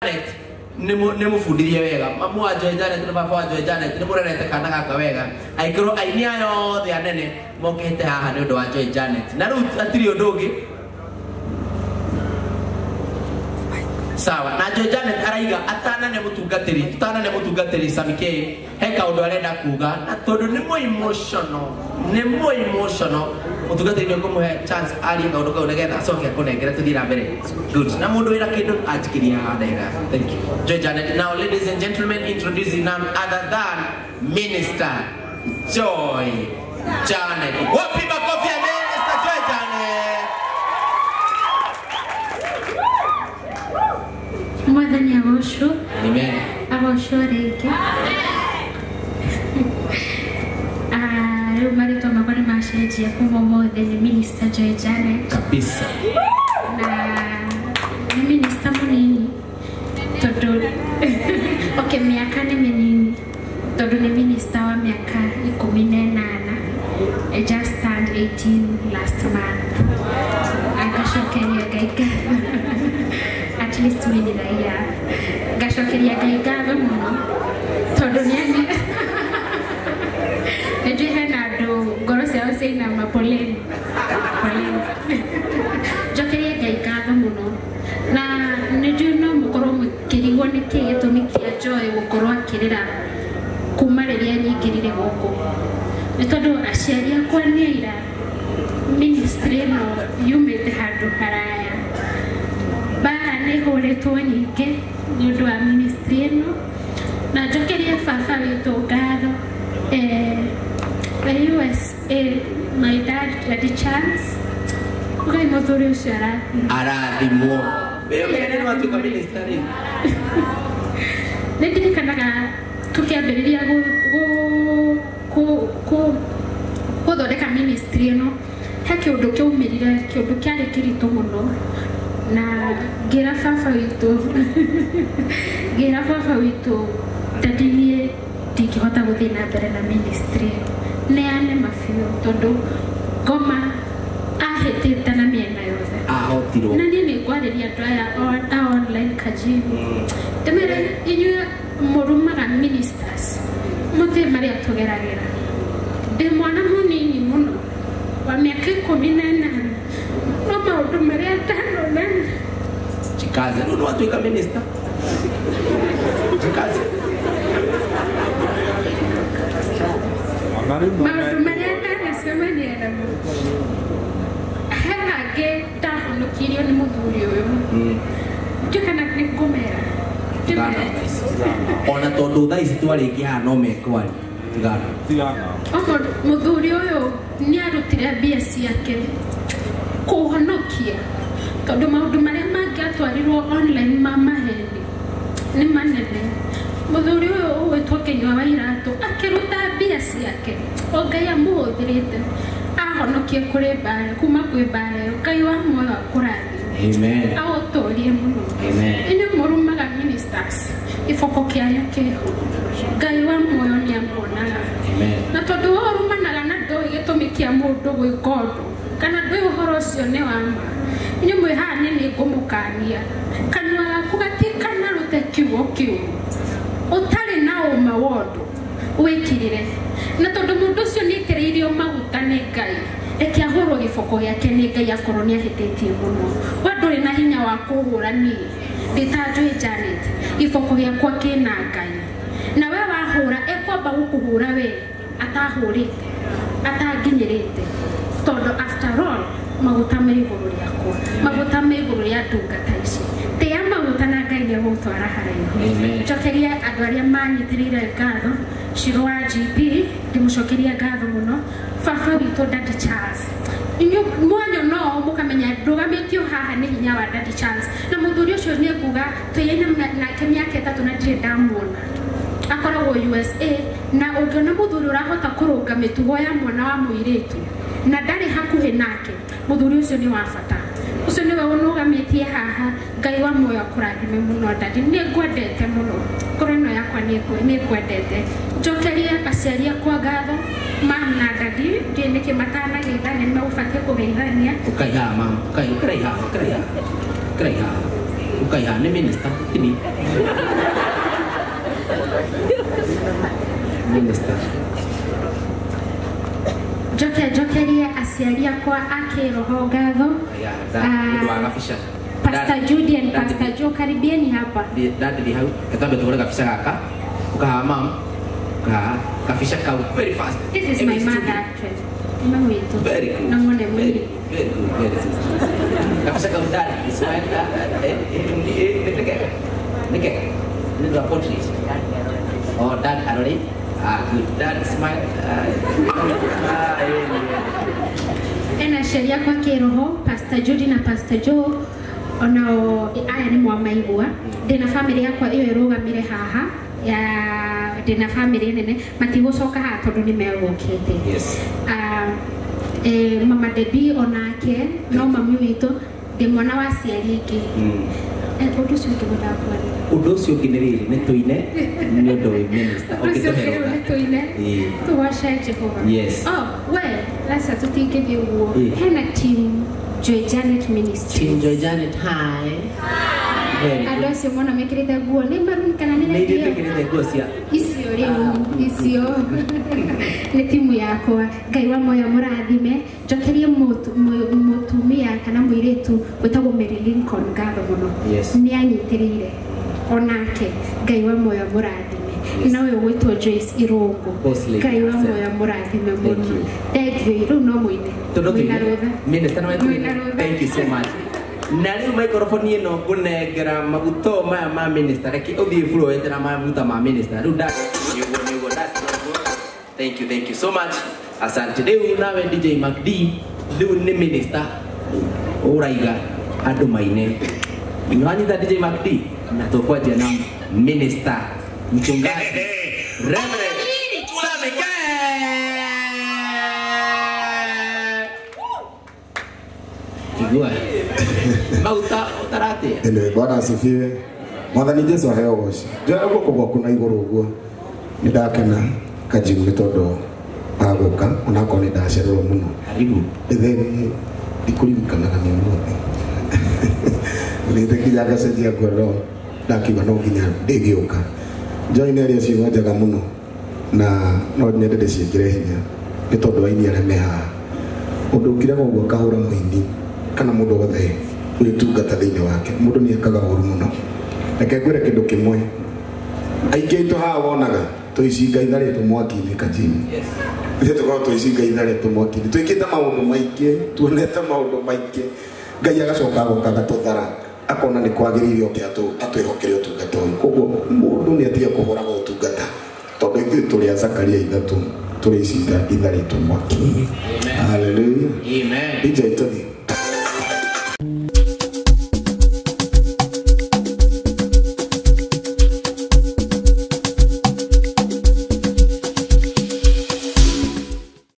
Janet nĩ mũbundithie wega, mamu wa Joy Janet na baba wa Joy Janet nĩ mũrerete kana gaka wega. Angĩkorwo aini aya othe anene mokĩte haha nĩ ũndũ wa Joy Janet. Na rĩu hatirĩ ũndũ ũngĩ. Sawa, na Joy Janet araiga atanane mũtungatĩri, tutanane mũtungatĩri Sammy K, he kaũndũ arenda kuga, na tondũ nĩ mũ emotional, nĩ mũ emotional, mũtungatĩri nĩ ũkũmũhe chance arie kaũndũ kau nĩgetha acoke akũnengere tũthiĩ na mbere. Good. Na mũndũ wĩna kĩndũ anjikĩrie haha ndega. Thank you. Joy Janet. Now, ladies and gentlemen, introducing none other than Minister Joy Janet. Wapi makofi ya Minister Joy Janet? Mwathani agocwo. Amen. Agocwo rĩngĩ. Rĩu marĩtwa makwa nĩ macenjia kuma ũmũthĩ nĩ Minister Joy Janet. Kabisa. Na nĩ minister mũnini tondũ okay, mĩaka nĩ mĩnini tondũ nĩ minister wa mĩaka 18. I just turned 18 last month. Ngacokeria Ngai ngatho. At least mimi ni raia. Ngacokeria Ngai ngatho mũno tondũ nĩ nĩnjũĩ hena andũ ngoro ciao ciainama, poleni poleni. Njokerie Ngai ngatho mũno na nĩnjũĩ no mũkorwo mũkĩrigwo nĩkĩ gĩtũmi kĩa Joy gũkorwo akĩrĩra kuma rĩrĩa nyingĩrire gũkũ. Nĩ tondũ aciari akwa nĩ aira ministry ĩno yumĩte handũ haraya. Mbara nĩ ĩhũrĩtwo nyingĩ nĩ ũndũ wa ministry ĩno. Na njokerie baba witũ ngatho. The USA, my dad, Daddy Charles. Ngai mũthuri ũcio arathimwo. Arathimwo. Wewe nĩ watuĩka minister rĩ? Nĩ ndirikanaga tũkĩambĩrĩria gũthondeka ministry ĩno, he kĩũndũ kĩaumĩrire, kĩũndũ kĩarĩ kĩritũ mũno, na ngĩra baba witũ, ngĩra baba witũ, daddy niĩ ndingĩhota gũthiĩ na mbere na ministry ĩno. Neane mabiũ tondũ ngoma ahĩtĩte na mĩena yothe. Ahotirwo. Na niĩ nĩ ngwarĩria andũ aya a online Kajimu. Ndĩmere inyuĩ mũrumaga ministers, mũthiĩ marĩa tũgeragĩra. Ndĩ mwana mũnini mũno wa mĩaka 18, no maũndũ marĩa ndanona. Jikaze, rĩu nĩ watuĩka minister. Jikaze. Maũndũ marĩa ndanacemania namo. He hangĩ ndahonokirio nĩ mũthuri ũyũ. Ndiũĩ kana nĩ ngũmera. Ona tondũ thaa ici twarĩkia haha no mekwaria. Tigana. Mũthuri ũyũ nĩ arutire mbia ciake kũhonokia tondũ maũndũ marĩa mangĩatwarirwo online ma maheni nĩ manene. Mũthuri ũyũ ũgwĩtwo Kĩnyua wa Iratũ akĩruta mbia ciake, o Ngai amũhũthĩrĩte ahonokie kũrĩ mbara, kuma kwĩ mbara ĩyo. Ngai wa muoyo akũrathime. Amen. Aũtũrie mũno. Amen. Inyuĩ mũrumaga ministers, gĩboko kĩanyu kĩho. Ngai wa muoyo nĩ amuonaga. Amen. Na tondũ we ũrumanaga na ndũĩ gĩtũmi kĩa mũndũ gwĩka ũndũ, kana ndũĩ ũhoro ũcio nĩ wa ma, inyuĩ mwĩ haha niĩ nĩ ngũmũkania. Kanua gaku gatikanarute kiugo kĩũru ũtarĩ na ũma wa ũndũ wĩkirire. Na tondũ mũndũ ũcio nĩ aitĩrĩirio maguta nĩ Ngai, reke ahũrwo gĩboko gĩake nĩ Ngai akorwo nĩ ahĩtĩtie mũno. We ndũrĩ na hinya wa kũhũra niĩ ndĩ ta Joy Janet, gĩboko gĩakwa kĩna Ngai. Na we wahũra ekwamba gũkũhũra we atahũrĩte, atanginyĩrĩte, tondũ after all maguta me igũrũ rĩakwa, maguta me igũrũ rĩa ndungata ici. Tĩa maguta na Ngai nĩ egũgũtwara haraihu. Njokerie andũ arĩa manyitĩrĩire ngatho, Shiro wa GP, ndĩmũcokeria ngatho mũno. Baba witũ Daddy Charles, inyuĩ mwanyona ũũ mũkamenya ndũgamĩtio haha nĩ hinya wa Daddy Charles. Na mũthuri ũcio nĩ ekuga tũyaine nake mĩaka 3 na ndirĩ ndamuona. Akoragwo USA, na ũngĩona mũthuri ũrahota kũrũnga mĩtugo ya mwana wa mũirĩtu na ndarĩ hakuhĩ nake, mũthuri ũcio nĩ wa bata. Ũcio nĩwe ũnũgamĩtie haha. Ngai wa muoyo akũrathime mũno daddy, nĩ ngwendete mũno. Ngoro ĩno yakwa nĩ ngwendete. Njokerie aciari akwa ngatho, mam na daddy, ndiũĩ nĩkĩ matanageithania, nĩ megũbatiĩ kũgeithania. Ũkai haha mam, ũkai, ũkĩrai haha, ũkĩrai haha, ũkĩrai haha. Ukaiha nĩ minister tini. Minister. Njokerie aciari akwa a kĩroho ngatho. Pastor Judy and Pastor Joe, karibieni hapa. Dadi hau, ketambe tugure gabica gaka. Ukaha mam. Ukaha gabica kau very fast. This is my mother actually. Mama witu. Very good. Na mwone mwini. Very good, very good. Gabica kau dad, smile dad. Nike. Ni dua portrait. Oh, dad already. Ah, good. Dad smile. Ena sheria kwa kiroho Pastor Judy na Pastor Joe onao aya ni mwamaigua ndina family yakwa iyo irugamire haha ya ndina family nene matigucoka haha tondu ni megũkĩte. Yes. Mama Debbie onake no mami witũ ndi mwana wa aciari ingĩ. Ũndũ ũcio ũngĩ mũndakwaria. Ũndũ ũcio ũngĩ nĩ rĩrĩ nĩ tũine nĩ ũndũ wĩ minister ũkĩtũhe rũtha. Tũine tũgoce Jehova. Yes. Oh, we lasa tũtingĩthiĩ ũguo. Hena team Joy Janet Ministries. Team Joy Janet, hi. Hi. Andũ acio mona mekĩrĩte nguo nĩ maroon kana nĩ red? Nĩ ithuĩ twĩkĩrĩte nguo cia icio rĩu icio nĩ timu yakwa. Ngai wa moyo mũrathime. Njokerie mũtumia kana mũirĩtu wĩtagwo Mary Lincoln ngatho mũno. Nĩ anyitĩrĩire onake. Ngai wa moyo mũrathime. Na ũyũ gwĩtwo Joyce Irũngũ. Ngai wa moyo mũrathime mũno. Thank you. Rĩu no mũine. Minister no thank you so much. Na rĩu microphone ĩno ngũnengera maguta maya ma minister reke ũthiĩ buro wetera maguta ma minister rĩu nda nĩguo thank you so much. Asante. Rĩu nawe DJ Mac D rĩu nĩ minister ũraiga andũ maine nĩwanyita DJ Mac D na tũkwanjia na minister mchungaji Reverend Sammy K. Igua maguta ũtaratia. Ene Bwana asifiwe. Mwathani Jesu aheo goci. Njoya guoko gwaku na igũrũ ũguo. Nĩ ndakena Kajimu nĩ tondũ agũka onakorwo nĩ ndacererwo mũno. Karibu. Then ndikũririkanaga nĩ ũmũthĩ. Nĩte nginya ngacenjia nguo no ndakiuga no nginya ndĩgĩũka. Joy nĩ aria ciugo njega mũno na no nyende ndĩciĩkĩre hinya nĩ tondũ aini arĩa me haha. Ũndũ ũngĩrega ũguo akahũra mũini kana mũndũ wothe wĩtungata thĩinĩ wake mũndũ nĩ ekaga ũru mũno. Reke ngwĩre kĩndũ kĩmwe, aingĩ aitũ haha wonaga tũicinga itharĩtwo mwaki-inĩ Kajimu. Ithuĩ tũkoragwo tũicinga itharĩtwo mwaki-inĩ, twĩkĩte maũndũ maingĩ, tuonete maũndũ maingĩ, Ngai agacoka agoka agatũthara akona nĩ kwagĩrĩire oke atwĩhokere ũtungata ũyũ. Koguo mũndũ nĩ atige kũhũraga ũtungata tondũ ithuĩ tũrĩ a Zakaria ithatũ tũrĩ icinga itharĩtwo mwaki-inĩ. Hallelujah. Amen. DJ tũthiĩ.